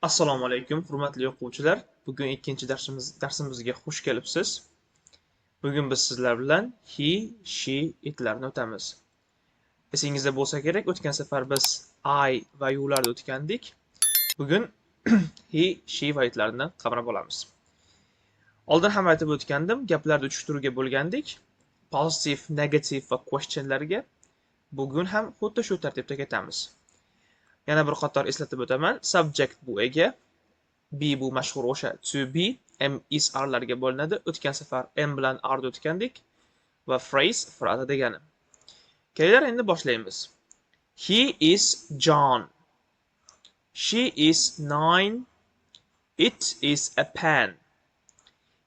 Assalomu alaykum, hurmatli o'quvchilar. Bugun ikkinchi darsimizga xush kelibsiz. Bugun biz sizlar bilan he, she, itlarni o'tamiz. Esingizda bo'lsa kerak, o'tgan safar biz I va you'larni o'tgandik. Bugun he, she va itlarni qamrab olamiz. Oldin ham aytib o'tgandim, gaplarni uch turga bo'lgandik. Positive, negative va questionlarga. Bugun ham xuddi shu tartibda ketamiz. Yana bir qator eslatib o'taman. Subject bu ega, be bu mashhur o'sha to be, am, is, are larga bo'linadi. O'tgan safar am bilan are ni o'tgandik va phrase fraza degani. Kelinglar, endi boshlaymiz. He is John. She is 9. It is a pen.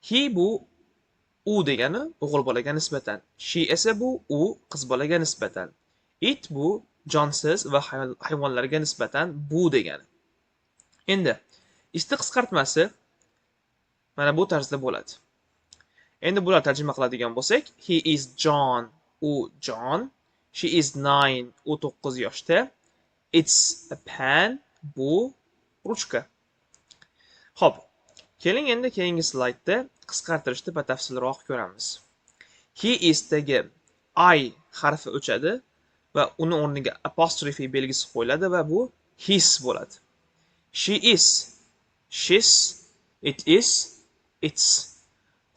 He bu u degani o'g'il bolaga nisbatan. She esa bu u qiz bolaga nisbatan. It bu jonsiz va hayvonlarga nisbatan bu degani. Endi isni qisqartmasi mana bu tarzda bo'ladi. Endi bular tarjima qiladigan bo'lsak, he is John, u John, she is 9, u 9 yoshda, it's a pen, bu ruchka. Xo'p, keling endi keyingi slaydda qisqartirishni batafsilroq ko'ramiz. He is dagi I harfi o'chadi va uni o'rniga apostrofe belgisi qo'yiladi va bu his bo'ladi. She is, she's, it is, it's.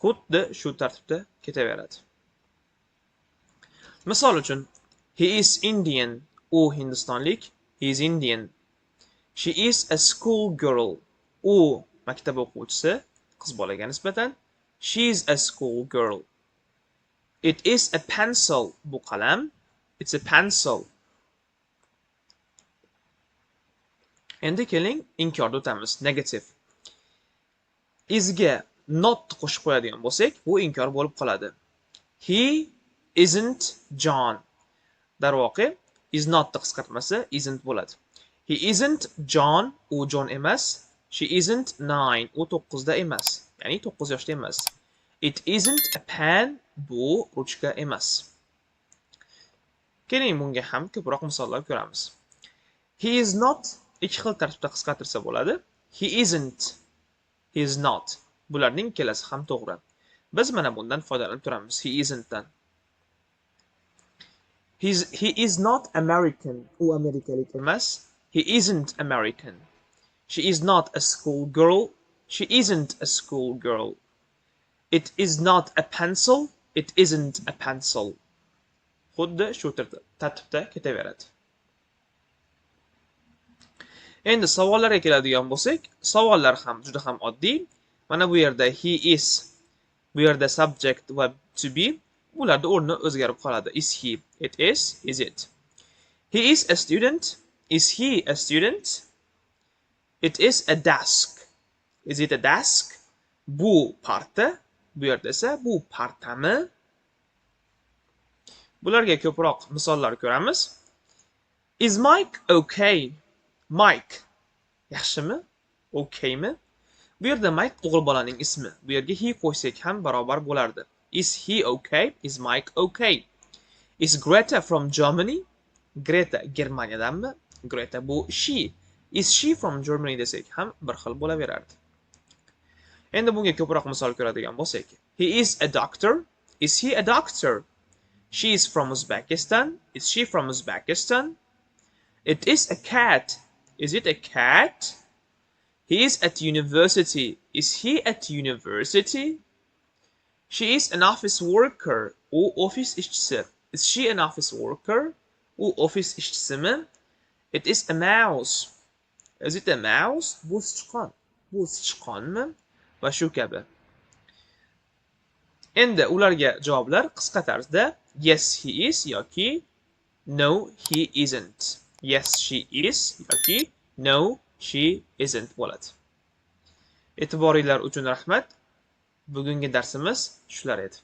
Xuddi shu tartibda ketaveradi. Misol uchun, he is Indian, u hindistonlik, he is Indian. She is a school girl, u maktab o'quvchisi, qiz bolaga nisbatan, she is a school girl. It is a pencil, bu qalam. It's a pencil. Endi keling inkorda o'tamiz. Negative. Isga not qo'shib qo'yadigan bo'lsak, bu inkor bo'lib qoladi. He isn't John. Darvoqe, is not qisqartmasi isn't bo'ladi. He isn't John, u John emas. She isn't 9, u 9 da emas. Ya'ni 9 yoshda emas. It isn't a pen, bu ruchka emas. Keling bunga ham ko'proq misollar ko'ramiz. He is not ikki xil tartibda qisqartirsa bo'ladi. He isn't, he is not. Bularning ikkalasi ham to'g'ri. Biz mana bundan foydalanib turamiz, he isn't dan. He is not American. U amerikalik emas. He isn't American. She is not a school girl. She isn't a school girl. It is not a pencil. It isn't a pencil. Xuddi shu tartibda ketaveradi. Endi savollarga keladigan bo'lsak, savollar ham juda ham oddiy. Mana bu yerda he is, bu yerda subject va to be, bularda o'rni o'zgarib qoladi. Is he, it is, is it. He is a student. Is he a student? It is a desk. Is it a desk? Bu parta, bu yerda esa bu partami? Bularga ko'proq misollar ko'ramiz. Is Mike okay? Mike yaxshimi? Okaymi? Bu yerda Mike o'g'il bolaning ismi. Bu yerga he qo'ysak ham barobar bo'lardi. Is he okay? Is Mike okay? Is Greta from Germany? Greta Germaniyadanmi? Greta bu she. Is she from Germany desak ham bir xil bo'laverardi. Endi bunga ko'proq misol ko'radigan bo'lsak. He is a doctor. Is he a doctor? She is from Uzbekistan. Is she from Uzbekistan? It is a cat. Is it a cat? He is at university. Is he at university? She is an office worker. U ofis ishchisi. Is she an office worker? U ofis ishchisimi? It is a mouse. Is it a mouse? Bu sichqon. Bu sichqonmi? Va shu kabi. Endi ularga javoblar qisqa tarzda yes he is yoki no he isn't. Yes she is yoki no she isn't bo'ladi. E'tiboringlar uchun rahmat. Bugungi darsimiz shular edi.